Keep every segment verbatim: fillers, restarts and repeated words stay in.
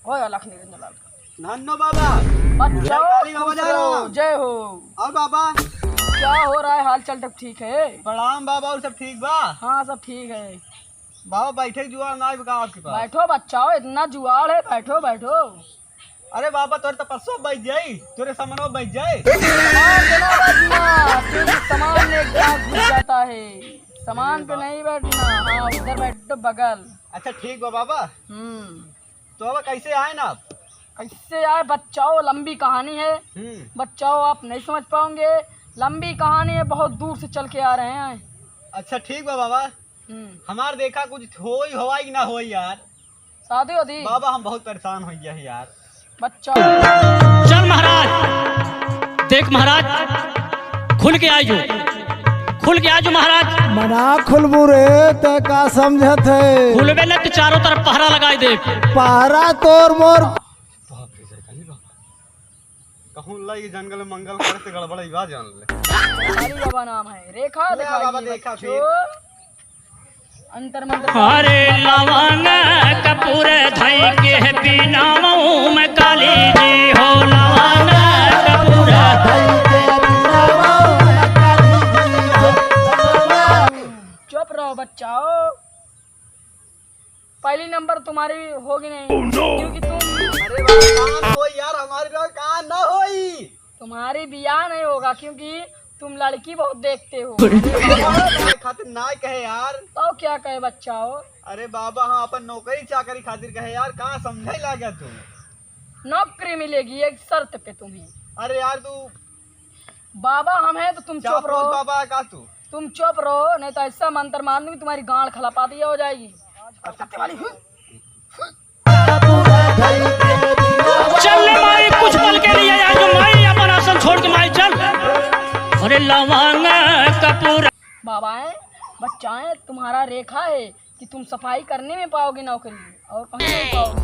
हो अलख निरंजन लाल का। धन्नो बाबा। बच्चा जय काली बाबा खुश रहो, जय हो। और बाबा? क्या हो रहा है, हाल चाल सब ठीक है? प्रणाम बाबा, और सब ठीक बा? हाँ, सब ठीक है। बाबा, बैठे के जुगाड़ ना बा का आपके पास? बैठो बच्चा, इतना जुगाड़ है, बैठो, बैठो। अरे बाबा, तोरे तपस्या बैठ जाई, तोरे समनो बैठ जाए। सामान पे ना बैठना, फिर सामान में क्या घुस जाता है, सामान पे नहीं बैठना। हाँ, उधर बैठो, बगल। अच्छा, ठीक बा बाबा। हम्म। तो बाबा, कैसे आए ना आप? कैसे आए बच्चाओ, लंबी कहानी है। हम्म। बच्चाओ, आप नहीं समझ पाओगे, लंबी कहानी है, बहुत दूर से चल के आ रहे हैं। अच्छा, ठीक बा बाबा। हम्म। हमार देखा कुछ होई होवाई कि ना होई यार। शादी होती? बाबा, हम बहुत परेशान हो गया है यार। बच्चा। चल महाराज, देख महाराज, खुल के आजो, खुल के आजो महाराज। मना खुलबू रे, तै का समझत है? खुलबे न तो चारों तरफ पहरा लगाई दे। पहरा तोर मोर। बाप रे, जय काली बाबा। कहूँ ला ये जंगल में मंगल करते गड़बड़ ही बा, जान ले। काली बाबा नाम है, रेखा ले दिखाइए बाबा, देखा बच्चों। फिर। अंतर मंत्र। अरे लवंग कपूर धई के बिनावों में काली जी हो, लवंग कपूर। चुप रहो बच्चाओ, पहली नंबर तुम्हारी होगी नहीं। Oh, no! क्योंकि तुम अरे बाबा, काम होई यार, हमारी बात काम ना होई। तुम्हारी बियाह नहीं होगा क्योंकि तुम लड़की बहुत देखते हो। अरे बाबा, तुम्हारे खातिर ना कहे यार। तो क्या कहे बच्चा हो? अरे बाबा, हाँ, अपन नौकरी चाकरी खातिर कहे यार, कहाँ समझे लागे तू? नौकरी मिलेगी एक शर्त पे तुम्हें। अरे यार तू बाबा हम हैं तो तुम चुप रहो। बाबा का तू? तुम चुप रहो, नहीं तो ऐसा मंत्र मार दूंगी तुम्हारी गांड खलापाती हो जाएगी। अच्छा, वाली। चल ले माई, कुछ पल के लिए आ जो माई, अपन आसन छोड़ के माई चल। अरे लवंग कपूर। बाबा है, बच्चा है, तुम्हारा रेखा है कि तुम सफाई करने में पाओगे नौकरी और कहीं नहीं पाओगे।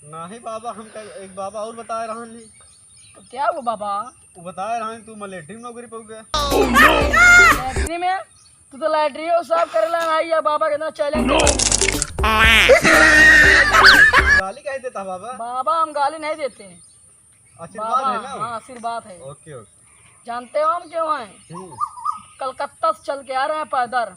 नहीं बाबा, हम कह, एक बाबा और बताए रहन ही। तो क्या हुआ बाबा? वो बताए रहन तू मलेट्री में नौकरी पाओगे। लैट्री में? तू तो लैट्री हो साफ करेला ना, या बाबा के इतना चैलेंज। गाली कहे देता बाबा? बाबा हम गाली नहीं देते हैं। आशीर्वाद बाबा, है ना? हाँ, आशीर्वाद है। ओके, ओके। जानते हो हम क्यों हैं? हम्म। कलकत्ता से चल के आ रहे हैं पैदल।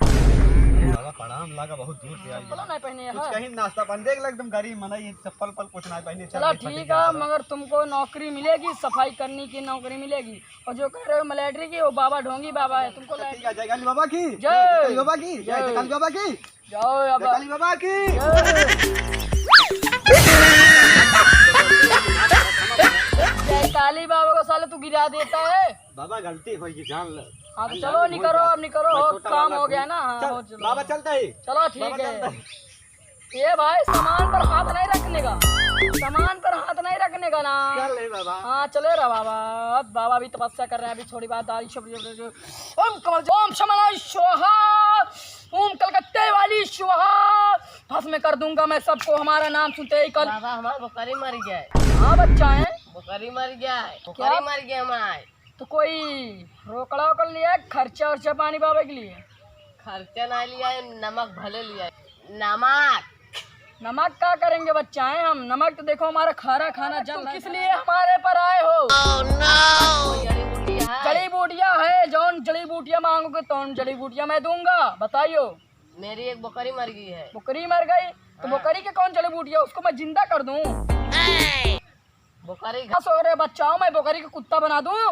बाबा, प्रणाम लागा, बहुत दूर से आई चप्पल है। नहीं पहने कुछ हैं। कहीं नाश्ता पानी देख ले, एकदम गरीब मनई, चप्पल पल कुछ नहीं पहने, चला चल, ठीक है, मगर तुमको नौकरी मिलेगी, सफाई करने की नौकरी मिलेगी। और जो कह रहे हो मलेट्री की, वो बाबा ढोंगी बाबा है, तुमको अच्छा, ठीक है, जय काली बाबा की। जय। जय काली बाबा की। जय। जय काली बाबा की। जाओ अब। जय काली बाबा की। जय काली बाबा को साले तू गिरा देता है। बाबा गलती हो गई, जान ले। हाँ तो चलो निकरो, अब निकरो, हो काम हो गया ना। हाँ, चल, हो चलो। बाबा चलता है। चलो ठीक है। ये भाई सामान पर हाथ नहीं रखने का, सामान पर हाथ नहीं रखने का ना। चल रहे बाबा। हाँ चले रहा बाबा। अब बाबा भी तपस्या कर रहे हैं, अभी थोड़ी बात दाढ़ी छुप। ओम कमल ओम शमला स्वाहा। ओम कलकत्ते वाली स्वाहा, भस्म कर दूंगा मैं सबको। हमारा नाम सुनते ही कल बाबा, हमार बोकरी मर गया है। हाँ बच्चा है। बोकरी मर गया है, क्या? बोकरी मर गया हमार। तो कोई रोकड़ा ओकड़ लिया, खर्चा उर्चा पानी बाबा के लिए? खर्चा ना लिया है, नमक भले लिया है। नमक। नमक का करेंगे बच्चा है हम, नमक तो देखो हमारा खारा खाना जल रहा है। किस लिए हमारे पर आए हो? कोई जड़ी बूटिया है? जड़ी बूटिया है, जौन जड़ी बूटिया मांगोगे तौन जड़ी बूटिया मैं दूंगा। बताइयो। मेरी एक बकरी मर गई है। बकरी मर गई? तो हाँ। बकरी के कौन जड़ी बूटिया, उसको मैं जिंदा कर दूं? बकरी घ- बस हो रे बच्चाओं, मैं बकरी को कुत्ता बना दूं?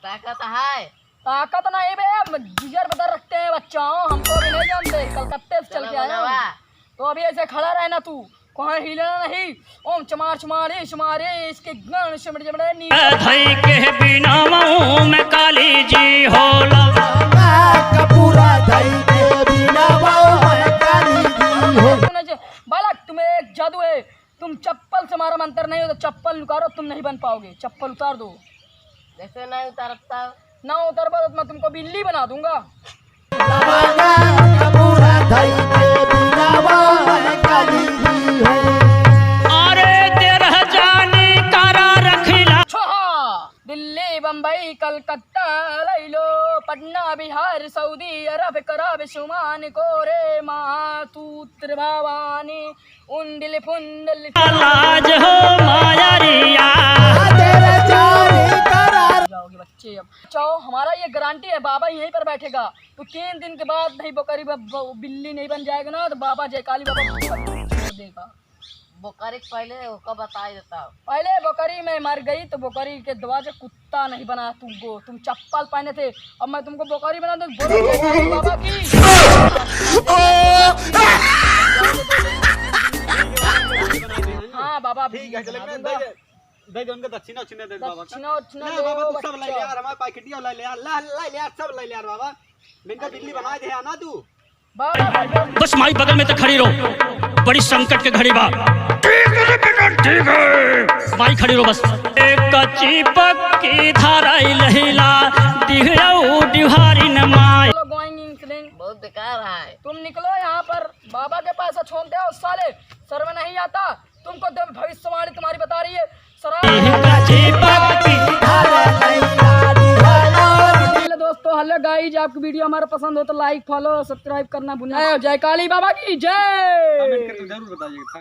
ताकत है। ताकत नहीं बे, जिगर बदर रखते हैं बच्चाओं, हमको भी नहीं जानते, कलकत्ते से चल चलो के आया हूँ। बनावा। तो अभी ऐसे खड़ा रहना तू, कहाँ हिलना नहीं। ओम चमार चमारे चमारे, इसके गण चमड़े चमड़े नी। धई के बिनावों में काली जी होला। कपूरा धई के बिनावों में काली जी होला। बालक, तुम्हें एक जादू है, तुम चप्पल से मारा मंत्र नहीं हो तो चप्पल उतारो, तुम नहीं बन पाओगे। चप्पल उतार दो। जैसे नहीं उतारता। ना उतारबा तो मैं तुमको बिल्ली बना दूंगा। अरे तेरह जानी कारा रखिला। छोहा, दिल्ली, बम्बई, कलकत्ता लैलो, पटना बिहार सऊदी अरब करब सुमान को रे माँ सूत्र भवानी उंडिल फुंडिल। लाज हो मायरिया। जाओगे बच्चे अब। चाहो हमारा ये गारंटी है, बाबा यहीं पर बैठेगा। तो तीन दिन के बाद नहीं बोकरी ब-, ब-, बिल्ली नहीं बन जाएगा ना, तो बाबा जयकाली बाबा को देगा। बोकरी के पहले ओका बताई देता। पहले बोकरी मैं मर गई तो बोकरी के दवा से कुत्ता नहीं बना तुमको, तुम चप्पल पहने थे, अब मैं तुमको बोकरी बना दूं। बोलो जयकाली बाबा की। हाँ बाबा, ठीक है, चले बना मैं दूंगा। दे दे, दे दे उनका दक्षिणा उक्षिणा दे दे बाबा का। दक्षिणा उक्षिणा ना दे बाबा, दो तू सब ले बच्चा। ले यार, हमारे पैकेटिया ले ले यार, ला, ला, ले यार, सब ले ले यार बाबा। इनका बिल्ली बनाए दे यार ना तू। बाबा, बस माई बगल में तो खड़ी रहो, बड़ी संकट के घड़ी बा। ठीक है बेटा, ठीक है। माई खड़ी रहो बस। एक कच्ची पक्की धाराई लहिला, दिहरऊ दिहारी न माई। चलो, going incident। बहुत बेकार है। तुम निकलो यहाँ पर, बाबा के पास छोड़ दो साले, शर्म नहीं आता। तुमको तो भविष्यवाणी तुम्हारी बता रही है। शराब। हेलो दोस्तों, हेलो गाइज, आपकी वीडियो हमारा पसंद हो तो लाइक, फॉलो, सब्सक्राइब करना भूलना। जय काली बाबा की जय। कमेंट करके जरूर बताइएगा।